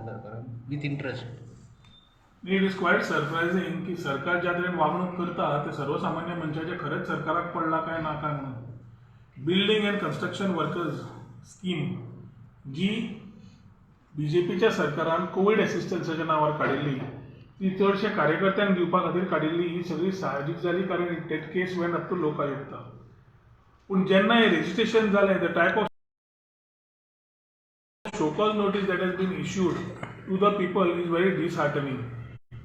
सरकारान with interest. It is quite surprising की सरकार ज्या तरेन वागणूक करता ते सर्वसामान्य मनशाचें खरेंच सरकाराक पडलां काय ना काय म्हणून. Building and construction workers scheme G बीजेपीच्या सरकारान कोवीड एसिस्टन्साच्या नांवार काडिल्ली, ती चडशे कार्यकर्त्यांक दिवपा खातीर काडिल्ली. ही सगळी साहजीक जाली, कारण that case went up to Lokayukta. पूण जेन्ना हें रेजिस्ट्रेशन जालें, the type of show cause notice that has been issued to the people is very disheartening.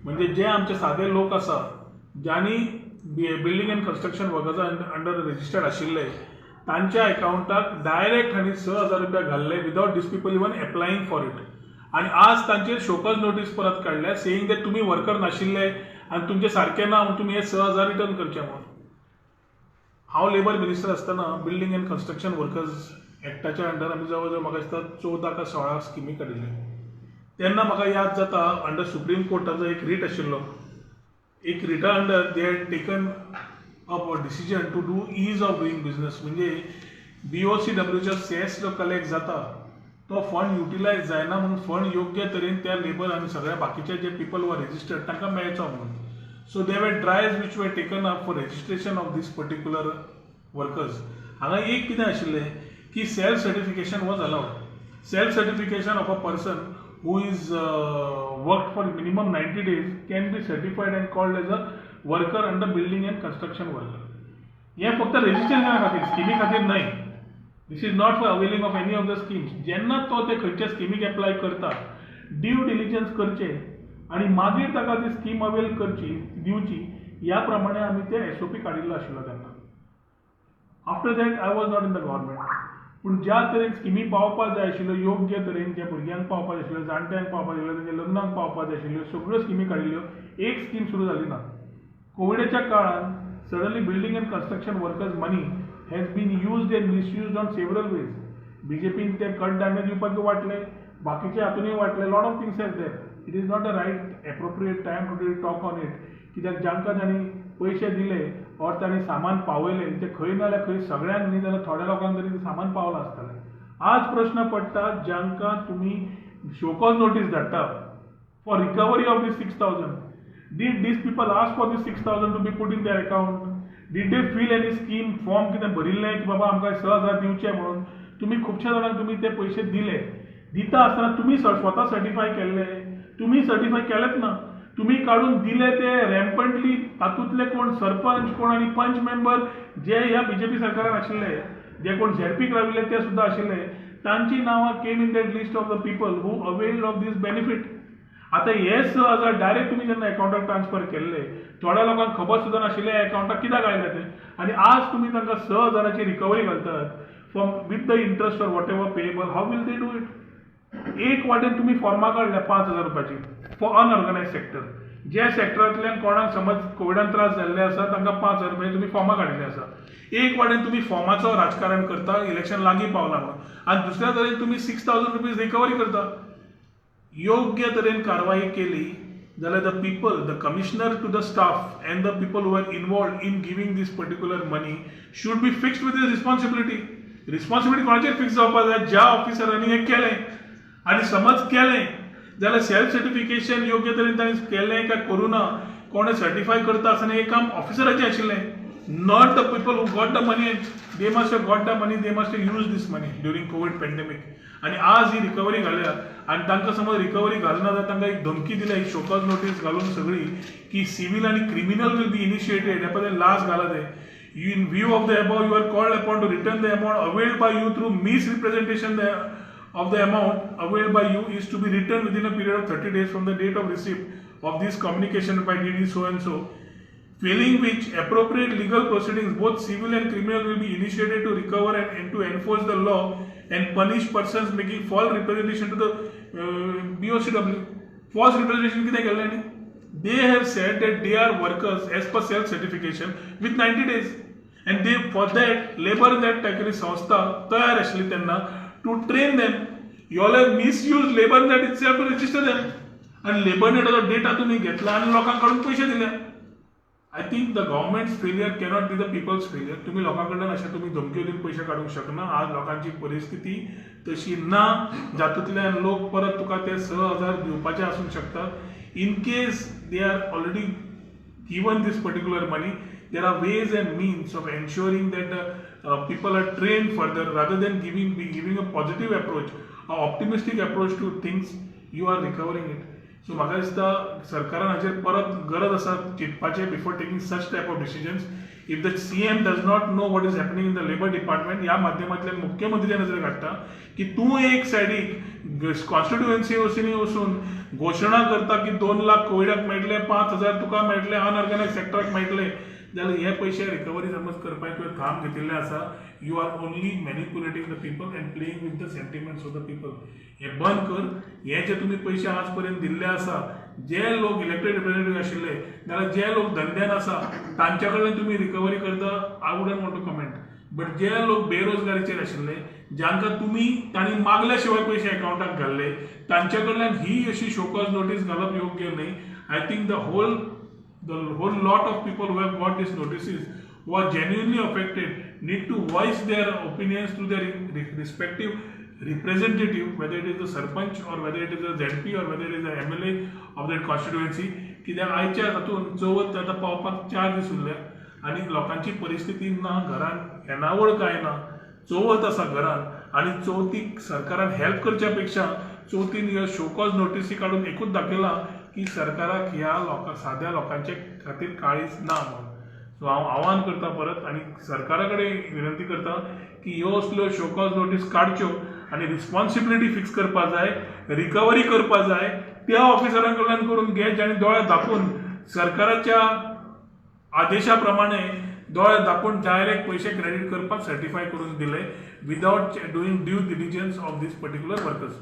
म्हणजे जे आमचे सादे लोक आसा, ज्यांनी बिल्डींग अँड कन्स्ट्रक्शन वर्कर्सा अंडर रजिस्टर्ड आशिल्ले, तांच्या अकाउंटाक डायरेक्ट हांणी 6000 रुपया घाल्ले without these people even applying for it. आनी आज तांचेर शोकॉज नोटीस परत काडल्या, सेईंग that तुमी वर्कर नाशिल्ले आनी तुमचे सारके ना म्हणून तुमी हे 6000 रिटर्न करचे म्हणून. हांव लेबर मिनिस्टर आसतना बिल्डींग अँड कन्स्ट्रक्शन वर्कर्स एक्टाच्या अंडर आमी जवळ जवळ, म्हाका दिसता, 14 का 16 स्किमी काडिल्ल्यो. तेन्ना म्हाका याद जाता, अंडर सुप्रीम कोर्टाचो एक रीट आशिल्लो. एक Rita under they had taken up a decision to do ease of doing business. म्हणजे बीओसीडब्ल्यूचो सेस जो कलेक्ट जाता तो फंड युटिलायज जायना म्हणून फंड योग्य तरेन त्या लेबर आनी सगळ्या बाकीचे जे पिपल वर रजिस्टर्ड तांकां मेळचो म्हणून. So there were drives which were taken up for registration of these particular workers. हांगा एक कितें आशिल्लें की self certification was allowed. Self certification of a person who is worked for minimum 90 days can be certified and called as a worker under building and construction worker. हें फक्त रजिस्ट्रेशना खातीर, स्किमी खातीर न्हय. This is not for availing of any of the schemes. जेन्ना तो ते खंयच्या स्किमीक एप्लाय करता, ड्यू डिलिजन्स करचे आनी मागीर ताका ती स्कीम अवेल करची, दिवची, ह्या प्रमाणे आमी ते एसओपी काडिल्लो आशिल्लो तेन्ना. After that I was not in the government. पूण ज्या तरेन स्किमी पावपाक जाय आशिल्ल्यो, योग्य तरेन ज्या भुरग्यांक पावपाक जाय आशिल्ल्यो, जाणट्यांक पावपाक जाय आशिल्ल्यो, तेंच्या लग्नाक पावपाक जाय आशिल्ल्यो, सगळ्यो स्किमी काडिल्ल्यो. एक स्कीम सुरू जाली ना. कोविडाच्या काळान suddenly building and construction workers money has been used and misused on several ways. बीजेपीन ते कडधान्य दिवपाक वाटले, बाकीचे हातूनय वाटले. Lot of things are there. It is not a right appropriate time to talk on it, कित्याक जांकां तांणी पयशे दिले ऑर तांणी सामान पावयलें, ते खंय ना जाल्यार खंय, सगळ्यांक न्ही जाल्यार थोड्या लोकांक तरी सामान पावलां आसतलें. आज प्रश्न पडटा, जांकां तुमी शोकॉज नोटीस धाडटा for recovery of this 6000, did these people ask for this 6000 to be put in their account? Did they fill any scheme form, कितें भरिल्लें की बाबा आमकां 6000 दिवचे म्हणून? तुमी खुबश्या जाणांक तुमी ते पयशे दिले. दिता आसतना तुमी स्वता सर्टिफाय केल्ले? तुमी सर्टिफाय केलेच ना. तुमी काडून दिले ते रॅम्पंटली. तातूंतले कोण सरपंच कोण आनी पंच मेंबर जे ह्या बीजेपी सरकारान आशिल्ले, जे कोण झेडपीक राविल्ले ते सुद्दां आशिल्ले, तांची नांवां came in that list of the people who availed of this benefit. आतां हे 6000 डायरेक्ट तुमी जेन्ना अकाउंटाक ट्रान्सफर केल्ले, थोड्या लोकांक खबर सुद्दां नाशिल्लें अकाउंटाक कित्याक आयले ते. आनी आज तुमी तांकां 6000ची रिकवरी घालतात from with the interest or whatever payable. How will they do it? एक वाटेन तुमी फॉर्मां काडल्या 5000 रुपयाची फॉर अनऑर्गनायज सेक्टर. जे सेक्टरांतल्यान कोणाक समज कोविडान त्रास जाल्ले आसा, तांकां 5000 रुपया तुमी फॉर्मां काडिल्ली आसा. एक वाटेन तुमी फॉर्माचो राजकारण करता, इलेक्शन लागीं पावलां म्हणून, आनी दुसऱ्या तरेन तुमी 6000 रुपीज रिकवरी करता. योग्य तरेन कारवाई केली जाल्यार the people, the commissioner to the staff and the people who are involved in giving this particular money should be fixed with responsibility. Responsibility कोणाचेर फिक्स जावपाक जाय? ज्या ऑफिसरांनी हें केलें. आनी समज केलें जाल्यार सेल्फ सर्टिफिकेशन योग्य तरेन तांणी केलें काय करूं ना, कोणें सर्टिफाय करता आसतना हें काम ऑफिसराचें आशिल्लें, not the people who got the money. They must have got the money, they must have used this money during COVID pandemic. आनी आज ही रिकवरी घाल्या आनी तांकां समज रिकवरी घालना जाल्यार तांकां एक धमकी दिल्या, ही शोकॉज नोटीस घालून सगळी की सिवील आनी क्रिमिनल will be initiated. हे पळय, लास्ट घाला ते. You, in view of the above, you are called upon to return the amount availed by you through misrepresentation. The of the amount availed by you is to be returned within a period of 30 days from the date of receipt of this communication by DD so and so, failing which appropriate legal proceedings, both civil and criminal, will be initiated to recover and to enforce the law and punish persons making false representation to the BOCW. False representation कितें केल्लें न्ही? They have said that they are workers as per self certification with 90 days, and they for that labor net actually संस्था तयार आशिल्ली तेन्ना to train them. You all have misused labor net itself to register them. आणि labour नेटाचो data तुमी घेतला आनी लोकांक काडून पयशे दिले. I think the government's failure cannot be the people's failure. तुमी लोकां कडल्यान अशें तुमी धमक्यो दिवन पयशे काडूंक शकना. आज लोकांची परिस्थिती तशी ना जातूंतल्यान लोक परत तुका ते 6,000 दिवपाचे आसूंक शकतात. In case they are already given this particular money, there are ways and means of ensuring that the people are trained further rather than giving a positive approach, a optimistic approach to things, you are recovering it. So म्हाका दिसता सरकारान हाचेर परत गरज आसा चिंतपाचें before taking such type of decisions. If the CM does not know what is happening in the labour department, ह्या माध्यमांतल्यान मुख्यमंत्रीच्या नजरेक हाडटा की तूं एक सायडीक कॉन्स्टिट्युएन्सी वचून घोशणा करता की 2 लाख कोविडाक मेळटले, 5,000 तुका मेळटले, अनऑर्गनायज सेक्टराक मेळटले, जाल्यार हे पयशे रिकवरी समज करपाक तुवें थाम घेतिल्लें आसा. You are only manipulating the people and playing with the sentiments of the people. हें बंद कर. हे जे तुमी पयशे आज पर्यंत दिल्ले आसा, जे लोक इलेक्टेड रिप्रेझेंटेटिव्ह आशिल्ले नाल्यार जे लोक धंद्यान आसा तांच्या कडल्यान तुमी रिकवरी करता, I wouldn't want to comment, but जे लोक बेरोजगारीचेर आशिल्ले, जांकां तुमी तांणी मागल्या शिवाय पयशे अकावंटाक घाल्ले, तांच्या कडल्यान ही अशी शोकॉज नोटीस घालप योग्य न्हय. I think the whole lot of people who have got these notices, who are genuinely affected, need to voice their opinions to their respective representative, whether it is the sarpanch or whether it is the ZP or whether it is the MLA of that constituency. कित्याक आयच्या हातून चवथ आतां पावपाक 4 दीस उरल्या आनी लोकांची परिस्थिती ना, घरान येणावळ कांय ना, चवथ आसा घरान आनी चवथीक सरकारान हेल्प करच्या पेक्षा चवथीन ह्यो शोकॉज नोटीसी काडून एकूच दाखयलां की सरकाराक ह्या लोकां, साद्या लोकांचे खातीर काळीज ना म्हणून. सो हांव आव्हान करता परत आनी सरकारा कडेन विनंती करता की ह्यो असल्यो शोकॉज नोटीस काडच्यो आनी रिस्पॉन्सिबिलिटी फिक्स करपा जाय, रिकवरी करपा जाय त्या ऑफिसरां कडल्यान करून घे जाणी दोळे धांपून सरकाराच्या आदेशा प्रमाणे दोळे धांपून डायरेक्ट पयशे क्रेडीट करपाक सर्टिफाय करून दिले without doing due diligence of this particular workers.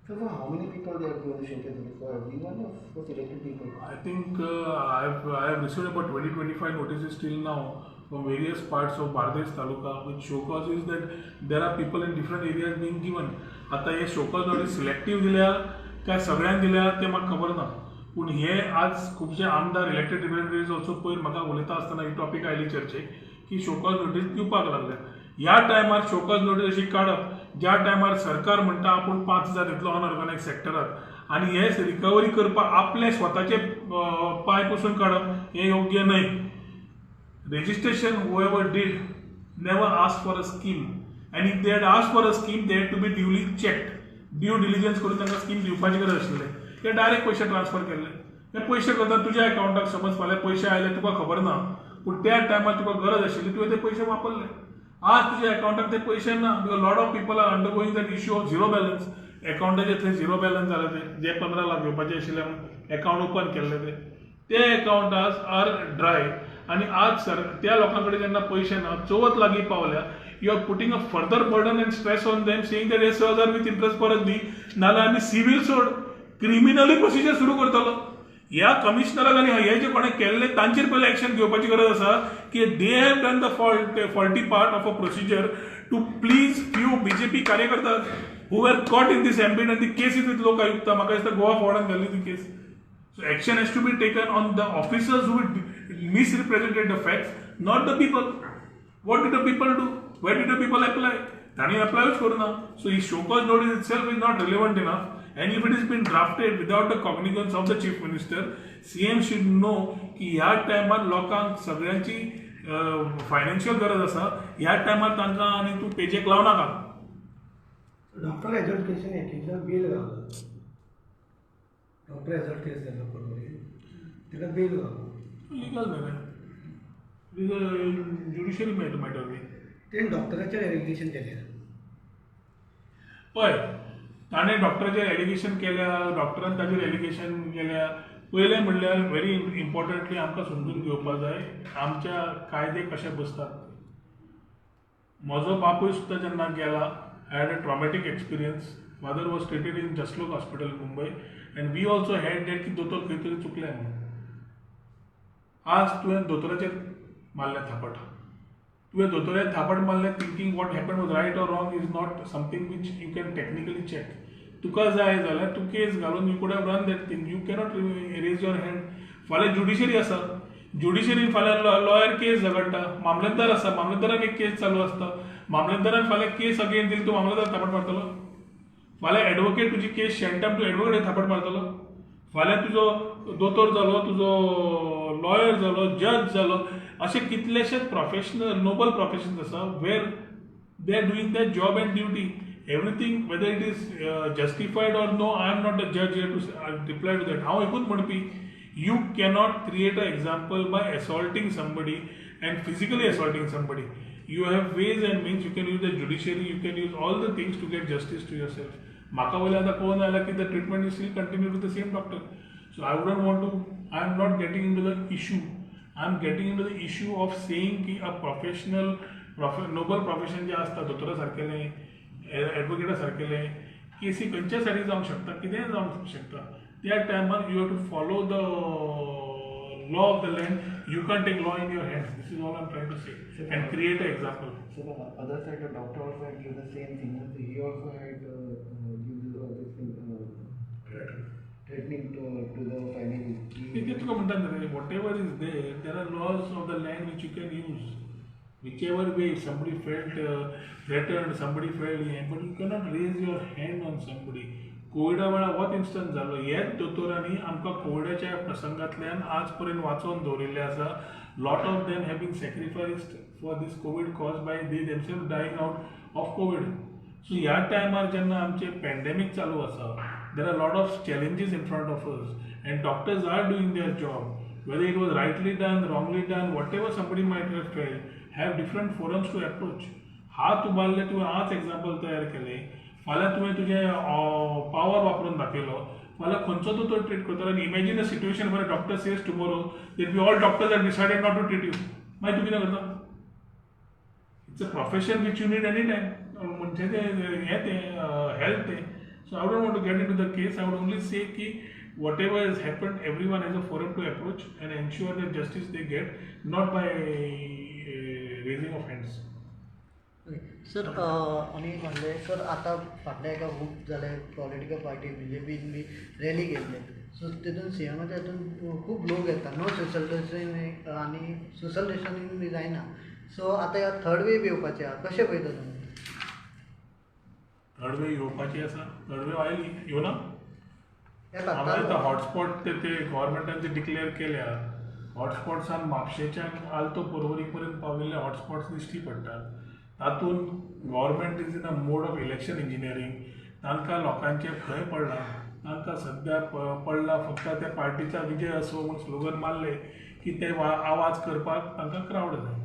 So for how many people they are going to show cause notice? For everyone or for selected people? I think I have received about 20 25 notices till now from various parts of Bardez Taluka, which show cause is that there are people in different areas being given. आता हे show cause notice selective दिल्या काय सगळ्यांक दिल्या तें म्हाका खबर ना, पूण हे आज खुबशे आमदार, इलेक्टेड रिप्रेझेंटेटिव्ह ऑल्सो, पयर म्हाका उलयता आसतना ही टॉपीक आयली चर्चेक की शोकॉज नोटीस दिवपाक लागल्या. ह्या टायमार शोकॉज नोटीस अशी काडप, ज्या टायमार सरकार म्हणटा आपूण 5,000 दितलो अनऑर्गनायज सेक्टरात, आनी हे रिकवरी करपाक आपले स्वताचे पांय पसून काडप हें योग्य न्हय. Registration, whoever did, never asked for a scheme, and if they had asked for a scheme, they had to be duly checked. Due diligence करून तांकां स्कीम दिवपाची गरज आशिल्लें. ते डायरेक्ट पयशे ट्रान्सफर केल्ले. ते पयशे करता तुज्या अकावंटाक. समज फाल्यां पयशे आयले, तुका खबर ना, पूण त्या टायमार तुका गरज आशिल्ली, तुवें ते पयशे वापरले. आज तुज्या अकावंटाक ते पयशे ना, because lot of people are undergoing that issue of zero balance. अकावंटाचे थंय झिरो बॅलन्स जाले. ते जे 15 लाख घेवपाचे आशिल्ले, अकावंट ओपन केल्ले, ते ते अकावंट आज आर ड्राय. आनी आज सर त्या लोकां कडेन जेन्ना पयशे ना, चवथ लागीं पावल्या, you are putting a further burden and stress on them, saying that हे 6,000 विथ इंट्रस्ट परत दी, नाल्यार आमी सिवील सोड, क्रिमिनली प्रोसिजर सुरू करतलो. ह्या कमिशनराक आनी हे जे कोणें केल्ले तांचेर पयलीं एक्शन घेवपाची गरज आसा की they have done the faulty part of a procedure to please few BJP कार्यकर्ता who were caught in this ambit, and the case is with Lokayukta. म्हाका दिसता गोवा फॉरवर्डान घाल्ली ती case. So action has to be taken on the officers who misrepresented the facts, not the people. What did the people do? Where did the people apply? तांणी अप्लायूच करूं ना. So he show cause notice itself is not relevant enough, and if it is been drafted without the cognizance of the chief minister, CM should know की ह्या टायमार लोकांक सगळ्यांची financial गरज आसा. ह्या टायमार तांकां आनी तूं पेजेक लावं नाका. डॉक्टर हेजर केसीन एकदां बेल गावला. डॉक्टर हेजर केस जालो पळय, ताका बेल गावलो. लिगल न्हय, it is judicial matter न्ही. तेणें डॉक्टराचेर एलिगेशन केलें. पळय, ताणें डॉक्टराचेर एलिगेशन केल्या, डॉक्टरान ताजेर एलिगेशन केल्या. पयलें म्हणल्यार, व्हेरी इम्पॉर्टंटली, आमकां समजून घेवपाक जाय आमच्या कायदे कशे बसतात. म्हजो बापूय सुद्दां जेन्ना गेला, I had a traumatic experience. Father was treated in Jaslok Hospital, Mumbai, and we also had that की दोतोर खंय तरी चुकले म्हणून. आज तुवें दोतोराचेर मारलें थापट, तुवें दोतोराचेर थापट मारलें, thinking what happen was right or wrong is not something which you can technically check. तुका जाय जाल्यार तूं केस घालून you could have run that thing. You cannot raise your hand. फाल्यां ज्युडिशरी आसा. ज्युडिशरीन फाल्यां लॉयर केस झगडटा, मामलेदार आसा, मामलेदारान एक केस चालू आसता, मामलेदारान फाल्यां केस अगेन दिली, तूं मामलेदार थापट मारतलो. फाल्यां एडवोकेट तुजी केस शेणटा, तूं एडवोकेट थापट मारतलो. फाल्यां तुजो दोतोर जालो, तुजो लॉयर जालो, जज जालो, अशे कितलेशेच प्रोफेशनल नोबल प्रोफेशन्स आसा where they are doing their job and duty. Everything, whether it is justified or no, I am not a judge here to reply to that. हांव एकूच म्हणपी, you cannot create a example by assaulting somebody and physically assaulting somebody. You have ways and means, you can use the judiciary, you can use all the things to get justice to yourself. म्हाका वयल्यान आतां कळून आयलां की the treatment is still continue with the same doctor. So I wouldn't want to, I am not getting into the issue. I am getting into the issue of saying की a professional noble profession जें आसता, दोतोरा सारकेलें, एडवोकेटा सारकेलें, केसी खंयच्या सायडीन जावंक शकता, कितेंय जावंक शकता. त्या टायमार you have to follow the law of the land. You can take law in your hands. This is all I am trying to say and create a example. So the other side, the doctor also had given the same thing. So he also had give this thing, threatening to the family. ते तुका म्हणटा न्ही, whatever is there, there are laws of the land which you can use. Whichever way somebody felt threatened, somebody felt हें, but you cannot raise your hand on somebody. कोविडा वेळार होच instance जालो. हेच दोतोरांनी आमकां कोविडाच्या प्रसंगांतल्यान आज पर्यंत वाचोवन दवरिल्लें आसा. Lot of them have been sacrificed for this COVID cause by they themself dying out of COVID. So ह्या टायमार जेन्ना आमचें पॅन्डेमीक चालू आसा, there are lot of challenges in front of us and doctors are doing their job. Whether it was rightly done, wrongly done, whatever somebody might have felt, have different forums to approach. हात उबारले तुवें, आज example तयार केलें, फाल्यां तुवें तुजें power वापरून दाखयलो, फाल्यां खंयचो दोतोर ट्रीट करतलो? आनी imagine a situation where doctor says tomorrow that we all doctors are decided not to treat you. मागीर तूं कितें करता? It's a profession which you need any time. म्हणजे तें हें तें हेल्थ तें. So I don't want to get into the case. I would only say की whatever has happened, everyone has a forum to approach and ensure that justice they get, not by raising of hands. Sir, आनी म्हणलें sir, आतां फाटल्या एका खूब जाले political party बीजेपीन बी rally केल्ले, so तितून सीएमाच्या हितून खूब लोक येता, नो सोशल डिस्टन्सींग आनी सोशल डिस्टन्सींग बी जायना. सो आतां ह्या थर्ड वेव येवपाची आहा, कशें पळयता तुमी? थर्ड वेव येवपाची आसा, थर्ड वेव आयली, येवना. येता. हांगा आतां हॉटस्पॉट ते ते गव्हर्मेंटान जे डिक्लेअर केल्या, हॉटस्पॉट्सान म्हापशेच्यान आल्तो पर्वरी पर्यंत पाविल्ले हॉटस्पॉट्स दिश्टी पडटात. तातूंत government is in a mode of election engineering. तांकां लोकांचें खंय पडलां? तांकां सद्या पडलां फक्त त्या पार्टीचा विजय असो म्हूण स्लोगन मारलें की ते आवाज करपाक तांकां क्रावड जाय.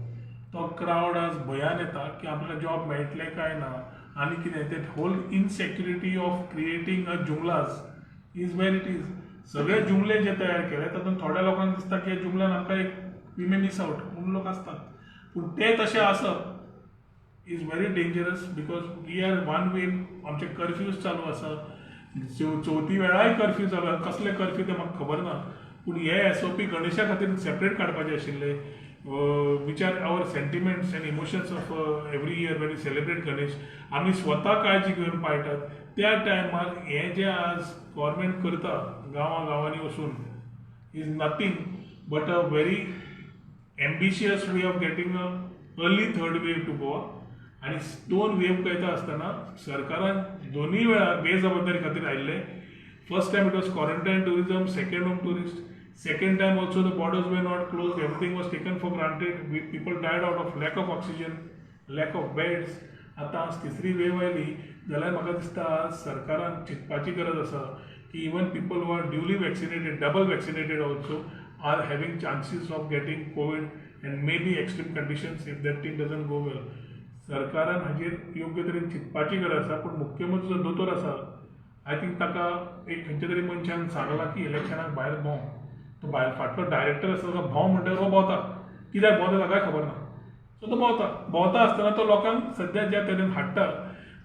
तो क्रावड आज भंयान येता की आमकां जॉब मेळटलें काय ना आनी कितें. ते whole insecurity of creating a जुमलाज is where it is. सगळे जुमले जे तयार केले तातूंत थोड्या लोकांक दिसता की ह्या जुमल्यान आमकां एक we may miss out म्हणून लोक आसतात. पूण ते तशें आसप is very dangerous because we are one way. आमचे कर्फ्यूज चालू आसा, चवथी वेळाय कर्फ्यू चालू आसा. कसले कर्फ्यू ते म्हाका खबर ना, पूण हे एसओपी गणेशा खातीर सेपरेट काडपाचे आशिल्ले, which are our sentiments and emotions of every year when you celebrate Ganesh. आमी स्वता काळजी घेवन पाळटात त्या टायमार हें जें आज गव्हर्मेंट करता गांवां गांवांनी वचून is nothing but a very ambitious way of getting a early third wave to Goa. आनी दोन वेव येता आसतना सरकारान दोनूय वेळार बेजबाबदारी खातीर आयिल्ले. First time it was quarantine tourism, second home tourist. Second time also the borders were not close, everything was taken for granted, people died out of lack of oxygen, lack of beds. आतां आज तिसरी वेव आयली जाल्यार म्हाका दिसता आज सरकारान चिंतपाची गरज आसा की even people who are duly vaccinated, double vaccinated also are having chances of getting COVID and maybe extreme conditions if that thing doesn't go well. सरकारान हाजेर योग्य तरेन चिंतपाची गरज आसा. पूण मुख्यमंत्री जो दोतोर आसा, I think ताका एक खंयच्या तरी मनशान सांगलां की इलेक्शनाक भायर भोंव. तो भायर फाटलो डायरेक्टर आसा, ताका भोंव म्हणटकीर हो भोंवता. कित्याक भोंवता ताकाय खबर ना. सो तो भोंवता, भोंवता आसतना तो लोकांक सद्या ज्या तरेन हाडटा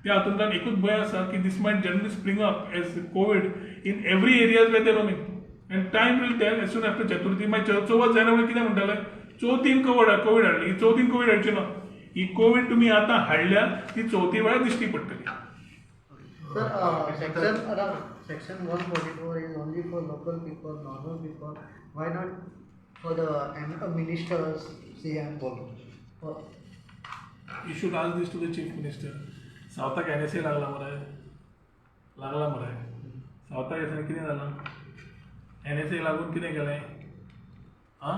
त्या हातूंतल्यान एकूच भंय आसा की this might generally spring up as COVID in every areas where they roaming, and time will tell. As soon after Chaturthi, मागीर चवथ जायना म्हणल्यार कितें म्हणटाले? चवथीन कोवीड हाडली. ही चवथीन कोवीड हाडची ना. ही कोवीड तुमी आतां हाडल्या ती चवथी वेळार दिश्टी पडटली. Sir, section 144 is only for local people, normal people. Why not for the ministers, CM? You should ask this to the chief minister. सावथाक NSA लागला मरे, लागला मरे. सावथाक एस कितें जालां? एनएसए लागून कितें केलें? आं,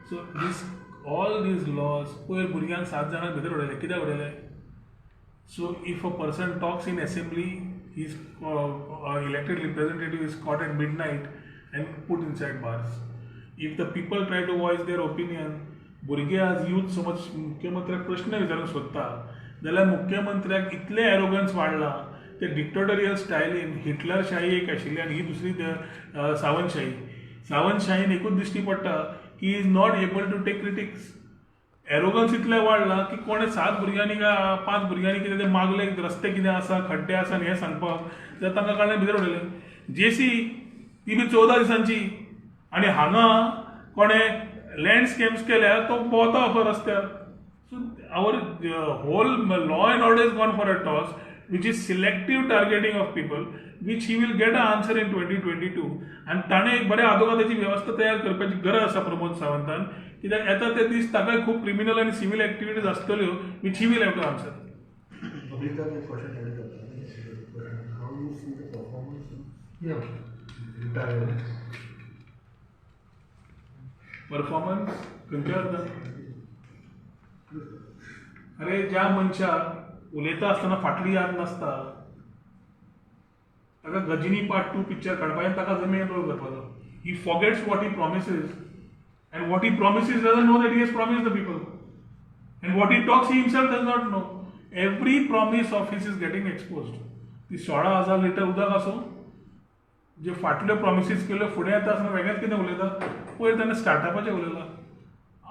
so this all these laws. पयर भुरग्यांक सात जाणांक भितर उडयले. कित्याक उडयले? So if a person talks in assembly, his elected representative is caught at midnight and put inside bars. If the people try to voice their opinion, भुरगे आज यूथ समज मुख्यमंत्र्याक प्रश्न विचारूंक सोदता जाल्यार मुख्यमंत्र्याक इतलें एरोगन्स वाडलां, ते डिक्टेटोरियल स्टायलीन. हिटलरशाही एक आशिल्ली आनी ही दुसरी सावंतशाही. सावंतशाहीन एकूच दिश्टी पडटा की is not able to take critics. Arrogance इतलें वाडलां की कोणें सात भुरग्यांनी काय पांच भुरग्यांनी कितें ते मागले, रस्ते कितें आसा, खड्डे आसा आनी हें सांगपाक, जाल्यार तांकां काडून भितर उडयलें. जेसी ती बी 14 दिसांची. आनी हांगा कोणें लँड स्कॅम्स केल्या तो भोंवता असो रस्त्यार. So our whole law and order is gone for a toss, which is selective targeting of people, which he will get a answer in 2022. आनी ताणें एक बऱ्या आदोगादाची वेवस्था तयार करपाची गरज आसा प्रमोद सावंतान, कित्याक येता ते दीस ताकाय खूब क्रिमिनल आनी सिवील एक्टिविटीज आसतल्यो, which he will have to answer. पब्लिकाक एक क्वेश्चन एड करता. How you see the performance? Retired. Performance खंयच्या अर्थान? अरे, ज्या मनशाक उलयता आसतना फाटली याद नासता ताका गजनी पार्ट 2 पिक्चर काडपाचें, ताका जमीन रोल करपाचो. He forgets what he promises, and what he promises doesn't know that he has promised the people, and what he talks, he himself does not know. Every promise of his is getting exposed. ती 16,000 litre उदक आसूं, जे फाटल्यो promises केल्यो, फुडें येता आसतना वेगळेंच कितें उलयता. पयर ताणें स्टार्टअपाचें उलयलां.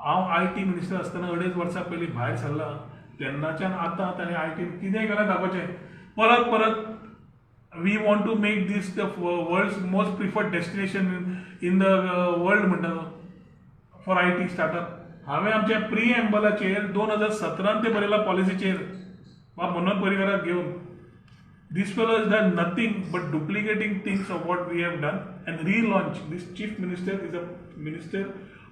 हांव I T minister आसतना 2.5 वर्सां पयलीं भायर सरला तेन्नाच्यान आतां ताणें I टीन कितें केलें दाखोवचें. परत परत we want to make this the world's most preferred destination in the world म्हणटा तो फॉर I T startup. हांवें आमच्या प्री एम्बलाचेर 2017 ते बरयला पॉलिसीचेर बाब मनोहर पर्रीकराक घेवन. This fellow has done nothing but duplicating things of what we have done and relaunch. This chief minister is a minister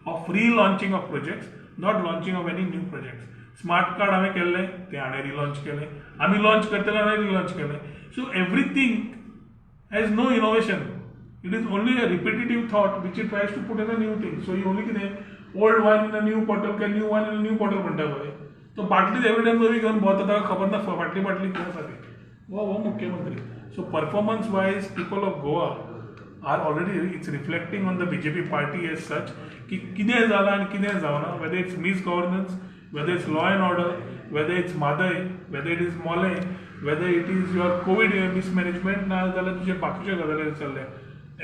of relaunching of projects, not launching of any new projects. Smart card हांवें केल्लें तें हाणें relaunch केलें, आमी launch करतले हाणें relaunch केलें. So everything has no innovation. It is only a repetitive thought which it tries to put in a new thing. So he only कितें old wine in a new bottle काय new wine in a new bottle म्हणटा पळय, तो बाटलीच every time नवी घेवन भोंवता, ताका खबर ना फाटली बाटली कितें आसा ती. हो हो मुख्यमंत्री. So performance wise, people of Goa are already, it's reflecting on the BJP party as such की कितें जालां आनी कितें जावना. Whether it's misgovernance, whether it's law and order, whether it's Mhadei, whether it is Mollem, whether it is your Covid mismanagement, ना जाल्यार तुजे बाकीच्यो गजाली चल्ल्या,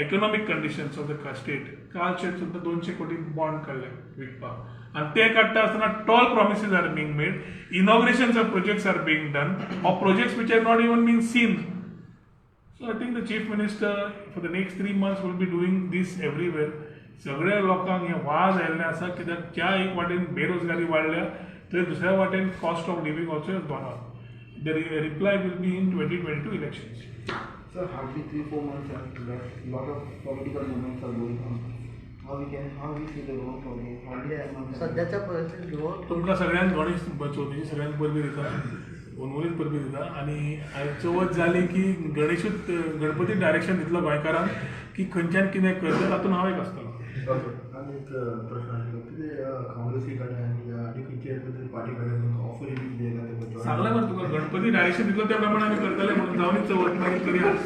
economic conditions of the state. काल शेट सुद्दां 200 कोटी बॉन्ड काडले विकपाक, आनी ते काडटा आसतना tall promises are being made, inaugurations of projects are being done of projects which are not even been seen. So I think the chief minister for the next 3 months will be doing this everywhere. सगळ्या लोकांक हे वाज आयिल्लें आसा, कित्याक ज्या एक वाटेन बेरोजगारी वाडल्या थंय दुसऱ्या वाटेन cost of living also is gone up. The reply will be in 2022 elections. Sir, hardly 3-4 months are left. Lot of political movements are going on. How we see the role for the hardly 3 months? सध्याच्या परिस्थितीत गोवा तुमकां सगळ्यांक गणेश चवथीची सगळ्यांक परबी दिता, हुनहुनीत परबी दिता. आनी चवथ जाली की गणेशूच गणपती डायरेक्शन दितलो गोंयकारांक की खंयच्यान कितें करता, तातूंत हांव एक आसतलो. ओके, आनी एक प्रश्न आशिल्लो, कितें काँग्रेसी कडल्यान या आनी खंयचे तरी पार्टी कडल्यान तुमकां ऑफर येयली कितें येयला तें सांगलें मरे तुका, गणपती डायरेक्शन दितलो त्या प्रमाणे आमी करतले म्हणून. जावनी चवथ, मागीर करया.